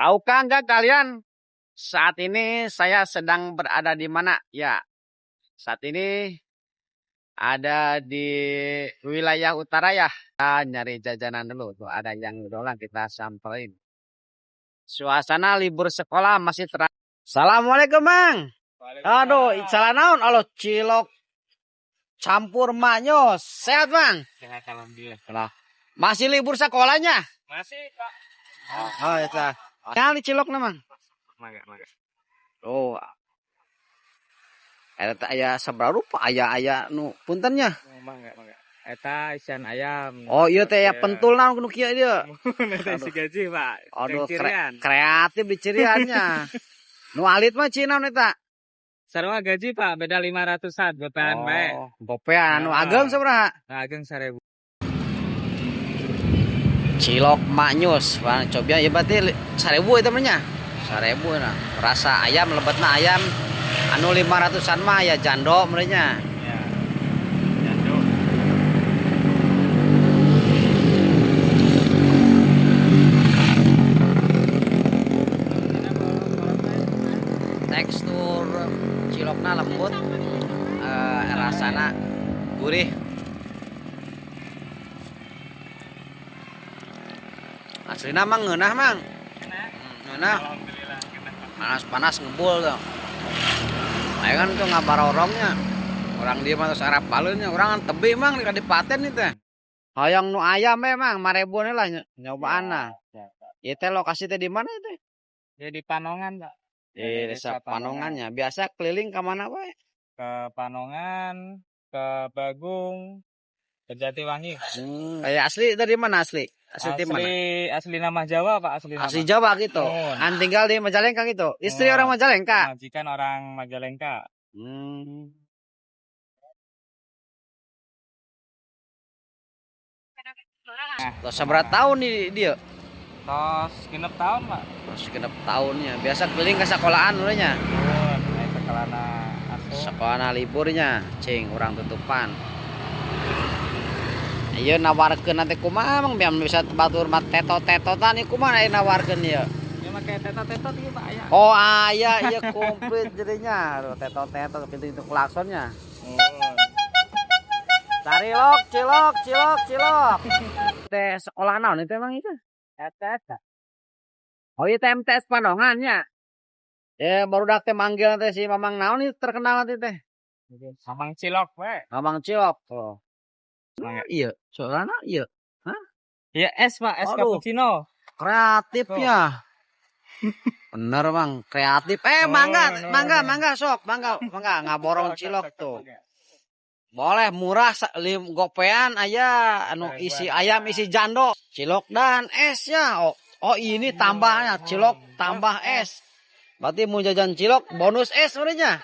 Tahukah enggak kalian saat ini saya sedang berada di mana? Ya, saat ini ada di wilayah utara ya. Kita nyari jajanan dulu. Tuh ada yang jualan, kita samperin. Suasana libur sekolah masih terang. Assalamualaikum, Mang. Aduh, salah naon? Alo, cilok campur maknyus. Sehat, Bang? Sehat, alhamdulillah. Lah, masih libur sekolahnya? Masih, Pak. Oh, ya. Nyali cilok Mang. Mangga, mangga. Oh. Eta aya sabaraha rupa, aya nu puntennya. Oh, mangga, mangga. Eta isian ayam. Oh, iya teh ya pentul naon nu kieu ieu. Eta isi gaji, Pak. Aduh, Cirian. Kreatif di ciriannya. Nu alit mah cina eta. Sarua gaji, Pak, beda 500-an, gopean bae. Oh, gopean anu Nah. ageng sabaraha? Nah, ageng 1000. Cilok maknyus, Bang, coba ya berarti 1000 itu mah nya. 1000 nah. Rasa ayam lebetna ayam anu 500-an mah ya jando merenya. Ya. Jando. Tekstur cilokna lembut, rasana gurih. Aslina mang ngeunah, Mang. Ngeunah. Alhamdulillah. Panas-panas ngebul tuh. Ayo kan tuh ngabarorongnya. Orang dia mah terus Arab balunnya, orang kan tebih Mang di kadipaten nih teh. Hoyong nu ayam memang marebuan lah nyobaan lah. Ya, Ieu teh lokasi teh di mana teh? Ya di Panongan, Pak. Di desa Panongannya. Biasa keliling ke mana wae? Ke Panongan, ke Bagung, ke Jatiwangi. Kayak asli dari mana asli? Asli, Asli mana? asli nama Jawa, Pak, asli nama. Asli Jawa gitu. Oh. An tinggal di Majalengka gitu. Istri Oh. orang Majalengka. Majikan orang Majalengka. Terus seberapa tahun nih dia? Tos genep tahun, Pak. Terus genep tahunnya. Biasa keliling ke sekolahan ulahnya. Oh, naik sekolahna asuh. Sekolah liburnya, cing orang tutupan. Iya nawarkeun nanti kumaha mang biar bisa batur mah tetot-tetotan ieu kumaha aya nawarkeun ieu. Ya make tetot-tetot ieu, Pak, aya. Oh, aya ieu komplit jadinya. Aduh, tetot-tetot pintu-pintu klaksonnya. Oh. Cari lok, cilok, cilok, cilok. Teh sekolah naon itu emang itu? Eta eta. Oh iya teh MTS Panongannya. Ya baru dak teh manggil teh si Mamang naon itu terkenal nanti teh. Mamang cilok we. Mamang cilok. Oh. Mangga. Iya, soalnya iya. Ya es, Pak, es Aduh. cappuccino. Kreatifnya. Bener Bang, kreatif. Mangga, Oh, no, mangga, no. mangga sok, mangga, mangga ngaborong cilok Sok, tuh. sok, sok. Boleh murah lim gopean aya anu Seribuan. isi ayam isi jando, cilok dan esnya. Oh, oh ini tambahnya cilok tambah es. Berarti mau jajan cilok bonus es sebenarnya.